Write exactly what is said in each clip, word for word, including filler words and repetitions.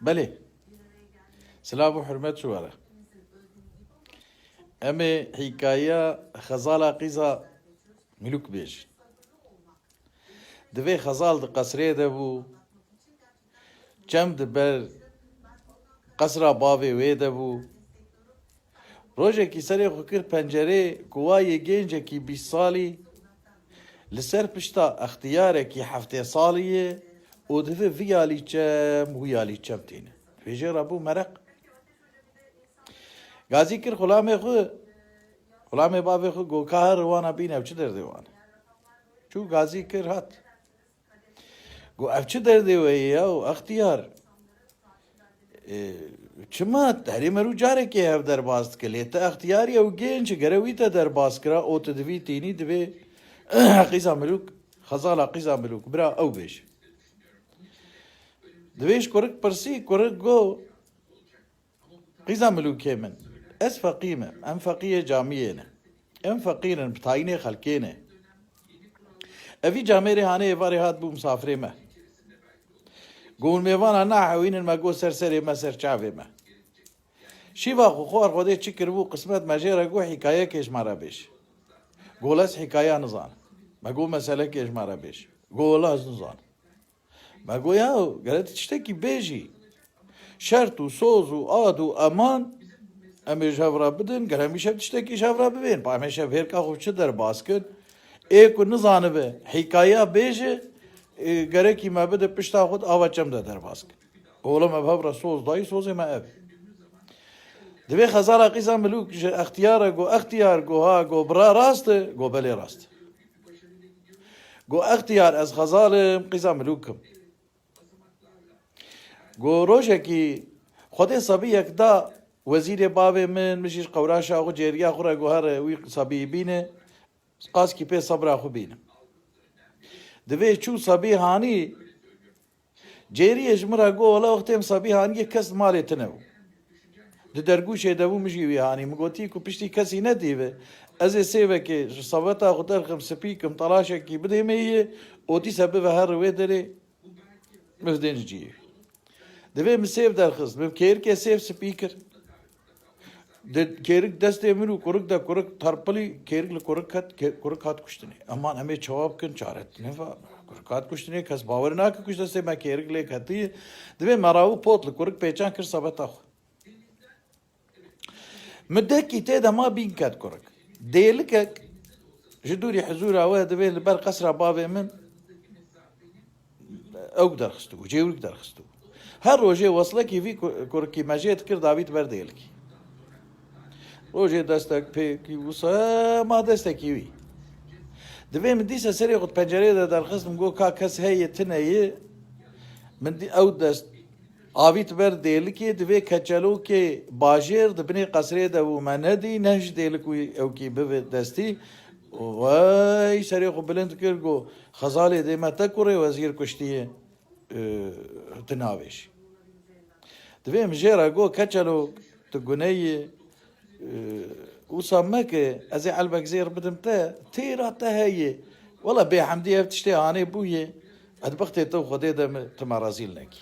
Belê. Silav û hurmet ji we re. Em ê hîkayeya Xezala Qîza Milûk bêjin. Divê Xezal di qesrê de bû. Çem di ber qesra bavê wê de bû. Rojekî serê xwe kir pencerê ku wa yê gencekî bîst salî li ser pişta extiyarekî heftê salî ye û divê vî alî çem, wî alî çem tîne. Divê jê re bû mereq. Gazî kir xulamê xwe, xulamê bavê xwe got, "Ka her wana bîne, ev çi derdê wan e?" Çû gazî kir, hat. Got, "Ev çi derdê we ye ya, extiyar? E, çima herê merû carekê hev derbas dike? Lê te extiyar ye û genc, gere wî te derbas kira, û tu divî tînî, divê qîza milûk, xezala qîza milûk, bira ew bêje." Divê ji kurik pirsî, kurik got, "Qîza milûkê min, ez feqî me, em feqiyê camiyê ne. Em feqîr in, bi tayînê xelkê ne. Evî camêrê hanê êvarê hat bû misafirê me. Got, hûn mêvana nahewînin, me got ser serê me, ser çavê me. Şîva xwe xwar Xwedê çi kiribû, qismet me jê re got, hîkayekê ji me re bêj." Got, "Ez hîkaya nizanim." Me got, "Meselekê ji me re bêj." Got, "Wela ez nizanim." Me got, "Ya, gere tu tiştekî bêjî. Şert û soz û ad û eman em ê ji hev re bidin, gere em îşev tiştekî ji hev re bibên. Pa em ê şev hêrka xwe çi derbas kin? Ê ku nizanibe hîkaya bêje, ê, gerekî me bide pişta xwe ava çem de derbas kin." Oğlum, ev hev re soz dayî, sozê me ev. Divê xezala qîza milûk ji extiyar re got, extiyar, got, ha, got, bira rast e, got, belê rast e. Got, extiyar, ez xezal im, qîza milûk im. Got, rojekî Xwedê sebiyek da wezîrê bavê min, min jî ji qewraşa xwe cêriya xwe re got, here wî sebiyî bîne, qas kî pê sebra xwe bîne. Divê çû sebî hanî, cêriyê ji min re got, wela wextê min sebî haniyê kes malê tine bû. Di dergûşê de bû, min jî wî hanî. Min gotî ku piştî kesî nedîve, ez ê sêvekê ji seveta xwe derxim, spî kim, telaşekî bidê me yê û dîsa bive here wê derê, min dên ji cihê. Divê min sêv derxist, min kêrikê sêv spî kir. Di kêrik destê min û kurik de, kurik terpilî, kêrik li kurik ket, ke-, kurik hat kuştinê. Eman, em ê çawa bikin, çare tune va. Kurik hat kuştinê, kes bawer nake ku ji destê me kêrik lê ketiye. Divê me rawû pot li kurik pêçan kir sebeta xwe. Min dekî tê de ma bîn ket kurik. Dêlikek ji dûrî hizûra we divê li ber qesra bavê min ew derxistibû, cêwrik derxistibû. Her rojê weslekî vî ku-, kurikî me jê dikir, davît ber dêlikî. Rojê destek pêkî wisa ma destekî wî. Divê min dîsa serê xwe di pencereyê de derxist, min got, ka kes heye, tune ye. Min dî-, ew dest avît ber dêlikê, divê keçelokê bajêr di binê qesrê de bû, me nedî, ne ji dêlik wî ewkî bibe destî. Wey serê xwe bilind kir, got, Xezalê dê me te kurê wezîr kuştiye, e, tu navêjî. Divê min jê re got, keçelok, tu guneyî, e, wisa meke, ez ê elbek zêr bidim te, têra te heye. Wela bêhemdî ev tiştê hanê bûye, edbextê te û Xwedê de mi, tu me rezîl nekî.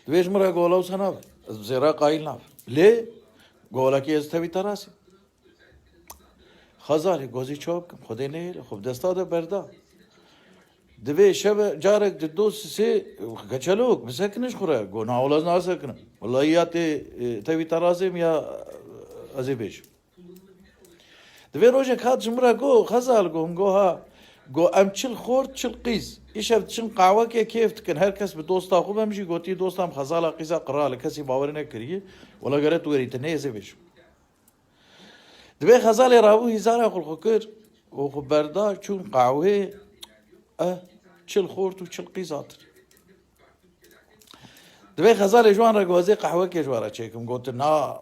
Divê ji min re got, wela wisa nabe. Ez bi zêra qayîl nabim. Lê, got, welakî ez tevî te razî. Xezalê gozî çawa bikim? Xwedê neyê li xwe bi desta de berda. Divê şeve carek di do sisê keçelok bisekine ji xwe re. Go, na wela ez nasekinim. Welayi ya tê, e, tevî te razê min ya ez ê bêjim. Divê rojek hat ji min re go, Xezal go, him go ha. Go, em çil xort, çil qîz. Îşev diçin qahwekê kêf dikin. Her kes bi dosta xwe be, min jî gotî, dosta min Xezala qîza qira, li kesî bawer nekiriye. Wela gere tu werî, tu neyê ez ê bêjim. Divê Xezalê rabû hîzara xwe li xwe kir û xwe berda çûn qahwê, eh, çil xort û çil qîz hatin. Divê Xezalê ji wan re got, ez ê qehwekê ji we re çêkim. Gotin, na,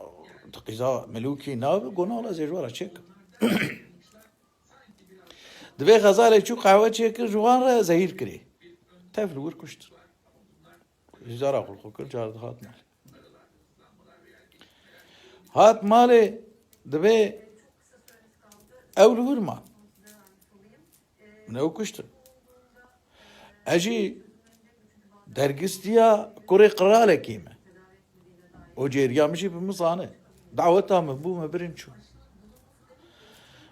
tu qîza milûkî nabe, got, na, wela ez ê ji we re çêkim. Divê Xezalê çû qehwe çêkir ji wan re, zehîr kirê. Tev li wir kuştin. Hîzara xwe li xwe kir, car dihat malê. Hat malê, divê ew li wir ma. Min ew kuştin. Ez jî Dergistiya kurê qiralekî me. O cêriya min jî bi min zane. Daweta min bû, min birin çû.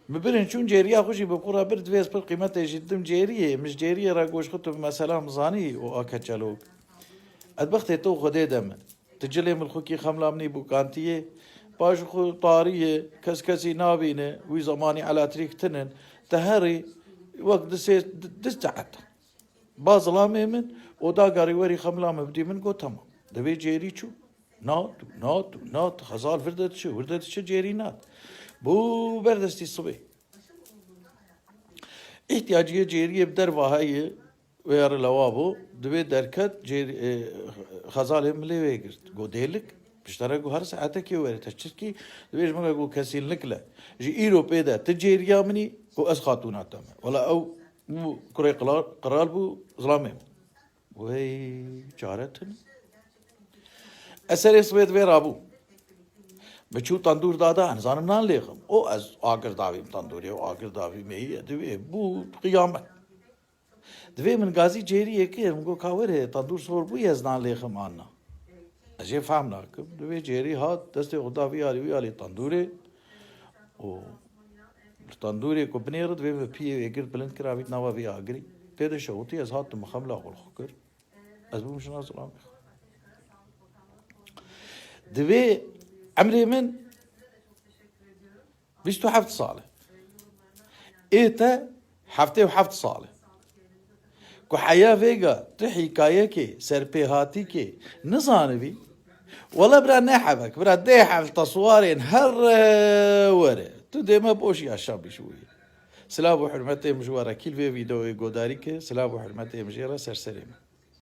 Min birin çûn cêriya xwe jî bi xwe re bir, divê ez pir qîmetê jî didim cêriyê. Min ji cêriyê re goş xwe tu bi mesela min zanî û a keçelok. Ez bextê te û Xwedê de me. Tu cilê min xwekî xemla min î bûkantiyê. Paş xwe tarî ye, kes kesî nabîne, wî zemanî elatrîk tinin. Te herî wek di sê, di, di saet. Ba zilamê min û da garî werî xemla min bidî min got, "Temam." Divê cêrî çû. Na tu, na tu, na tu. Xezal vir de diçe, wir de diçe cêrî nat. Bû berdestî sibê. Îhtiyaciyê cêriyê bi derva heye, wê re lewa bû. Divê derket, cêrî, e, xezalê min lê wê girt. Got, "Dêlik, piştere got, her saetekê were, te çi kî?" Divê ji min re got, "Kesîlnik le. Ji îro pê de ti cêriya min î û ez xatûna te me." Wela ew bû kurê qilal, qilal bû, zilamê min. Wey çare tune. Ez serê sibê divê rabû. Min çû tendûr dada, nizanim nan lêxim. O ez agir davîm tendûrê û agir davî meyî, divê bû qiyamet. Divê min gazî cêriyê kir, min got, "Ka were, tendûr sor bû, ez nan lêxim an na." Ez jê fehm nakim. Divê cêrî hat, destê xwe da vî alî, wî alî tendûrê. Û li tendûrê ku binêre divê min piyê wê gir bilind kir, avît nava vî agirî. Tê de şewitî, ez hatim xemla xwe li xwe kir. Ez bûm jina zilamê xwe. Divê emrê min bîst û heft sal e. Ê te heftê û heft sal e. Ku heya vêga tu hîkayekê, serpêhatîkê nizanibî, wele bira ne hebek, bira dê hev teswarên here were. Tu dê me boş yaşamîş bûyî. Silav û hurmetê min ji we re kîl vê vîdeoyê godarî ke, silav û hurmetê min jê re ser serê min.